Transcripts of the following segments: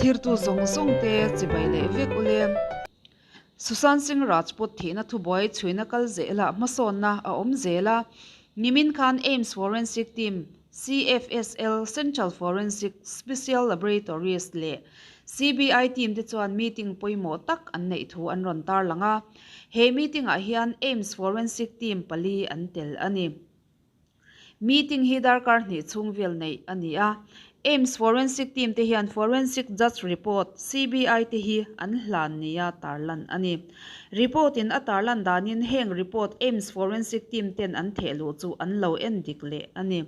Thirtu zawng zawng te chibai leh vek ule. Sushant Singh Rajput thihna thubuai chhuina kal zelah hmasawnna a awm zel a. Nimin khan AIIMS Forensic Team, CFSL, Central Forensic Special Laboratories leh CBI team te chuan meeting pawimawh tak an neih thu an rawn tarlang a. He meeting ah hian AIIMS Forensic Team pali an tel a ni. Meeting hi darkar hnih chhung vel neih a ni a. AIIMS Forensic Team te hian Forensic Judge Report, CBI te hi an hlan nia tarlan a ni. Report in a tarlan danin heng report AIIMS Forensic Team ten an thehluh chu an lo en dik leh a ni.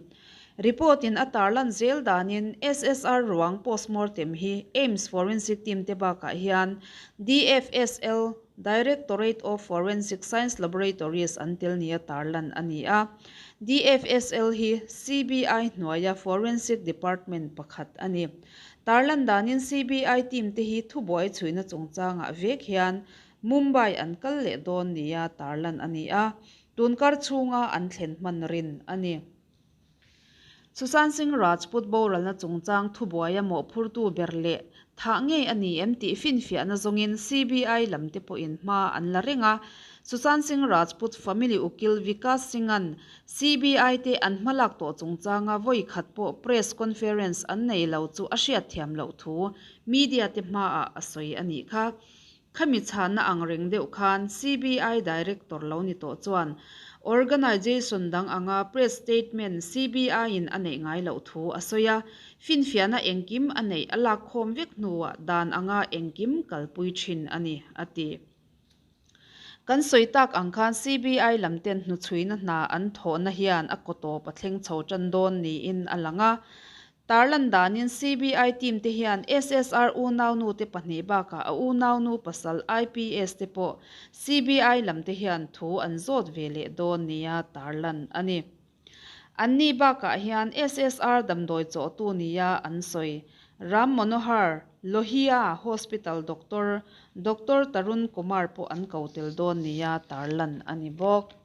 Report in a tarlan zel danin SSR ruang postmortem hi AIIMS Forensic Team te bakah hian DFSL, Directorate of Forensic Science Laboratories an tel nia tarlan a ni a. DFSL hi CBI hnuaia Forensic Department pakhat a ni. Tarlan danin CBI team te hi thubuai chhuina chungchangah vek hian Mumbai an kal leh dawn nia tarlan a ni a, tunkar chhunga an thlen hman rin a ni. Sushant Singh Rajput boralna chungchang thubuaia mawhphurtu ber leh thah ngei a ni em tih finfiahna zawngin CBI lam te pawhin hma an la reng a. Sushant Singh Rajput family ukil Vikas Singh-a'n CBI te an hmalak tawh chungchanga vawi khat pawh press conference an nei lo chu a hriatthiam loh thu media te hmaah a sawi a nih kha. Khami chhanna ang reng deuh khan CBI Director lo ni tawh chuan Organisation dang anga press statement CBI-in a neih ngai loh thu a sawi a, finfiahna engkim a neih a lakkhawm vek hnuah dan anga engkim kalpui thin a ni, a ti. Kan sawi tak ang khan CBI lamten hnuchhuina hna an thawhna hian a kaw tawp a thleng chho tan dawn niin a lang a. Tarlan danin CBI team te hian SSR unaunu te pahnih bakah a unaunu pasal IPS te pawh CBI lam te hian thu an zawt ve leh dawn nia tarlan a ni. Anni bakah hian SSR damdawi chawhtu nia an sawi Ram Manohar Lohia Hospital Doctor Doctor Tarun Kumar pawh an ko tel dawn nia tarlan a ni bawk.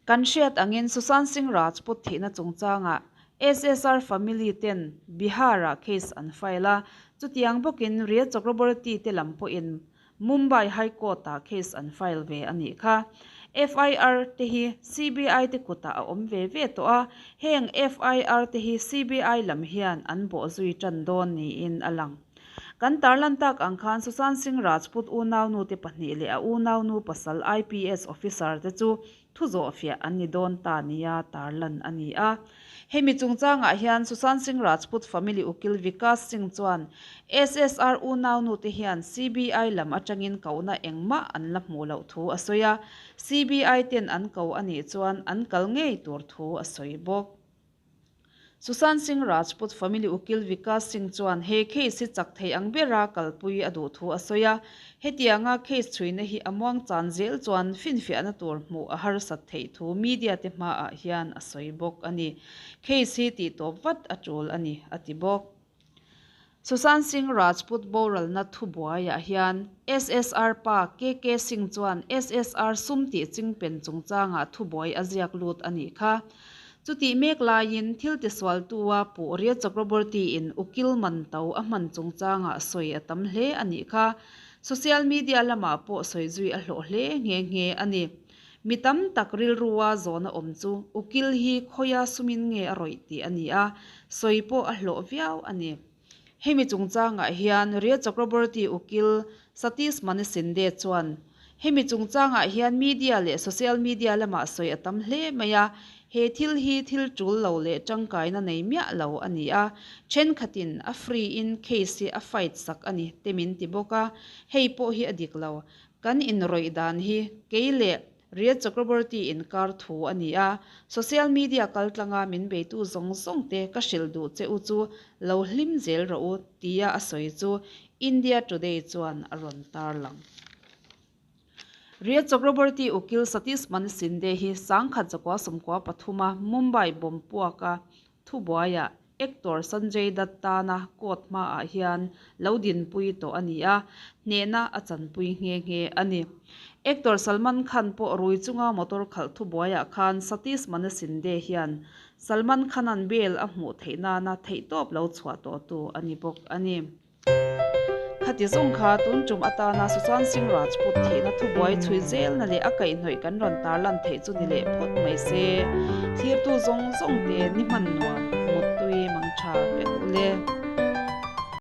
Kan hriat angin Sushant Singh Rajput thihna chungchangah SSR family ten Bihar-ah case an file a, chutiang bawkin Rhea Chakraborty te lam pawhin Mumbai High Court-ah case an file ve a nih kha. FIR te hi CBI te kutah a awm ve ve tawh a, heng FIR te hi CBI lam hian an bawhzui tan dawn niin a lang. Kan tarlan tak ang khan Sushant Singh Rajput unaunu te pahnih leh a unaunu pasal IPS officer te chu thu zawhfiah an ni dawn ta nia tarlan a ni a. Hemi chungchangah hian Sushant Singh Rajput family ukil Vikas Singh chuan SSR unaunu te hian CBI lam atangin kohna engmah an la hmuh loh thu a sawi a, CBI ten an ko a nih chuan an kal ngei tur thu a sawi bawk. Sushant Singh Rajput family ukil Vikas Singh chuan he case hi chak thei ang bera kalpui a duh thu a sawi a, hetianga case chhuina hi a muang chan zel chuan finfiahna tur hmuh a harsat theih thu media te hmaah hian a sawi bawk a ni. Case hi tihtawp vat a tul a ni, a ti bawk. Sushant Singh Rajput boralna thubuaiah hian SSR pa KK Singh chuan SSR sum tih chingpen chungchangah thubuai a ziak lut a nih kha. Chutih mek laiin thil tisualtua puh Rhea Chakraborty-in ukil man to a hman chungchangah sawi a tam hle a nih kha. Social media lamah pawh sawi zui a hlawh hle nghe nghe a ni. Mi tam tak rilrua zawhna awm chu ukil hi khawia sumin nge a rawih tih a ni a, sawi pawh a hlawh viau a ni. Hemi chungchangah hian Rhea Chakraborty ukil Satish Manesinde chuan, Hemi chungchangah hian media leh social media lamah sawi a tam hle mai a, he thil hi thil tul lo leh tangkaina nei miah lo a ni a, thenkhatin a free in case hi a fight sak a ni te min ti bawk a, hei pawh hi a dik lo. Kan inrawih dan hi kei leh Rhea Chakraborty inkar thu a ni a, social media kaltlanga min beitu zawng zawng te ka hrilh duh che u chu lo hlim zel rawh u tia a sawi chu India Today chuan a rawn tarlang. Rhea Chakraborty ukil Satish Mansinde hi sangkhat zakua sawmkua pathuma Mumbai bomb puaka Thubuaiah actor Sanjay Dutt tana court hmaah hian lo dinpui tawh a ni a, hnehna a chanpui nghe nghe a ni. Actor Salman Khan pawh rui chunga motor khalh thubuaiah khan Satish Manasinde hian Salman Khan-a'n bail a hmuh theih nana theihtawp lo chhuah tawhtu a ni bawk a ni. Khati zawng kha tun tum atana Sushant Singh Rajput thihna thubuai chhui zelna leh a kaihhnawih kan rawn tarlan theih chu ni leh phawt mai se. Thlirtu zawng zawng te ni hman nuam, muttui mang tha vek ule.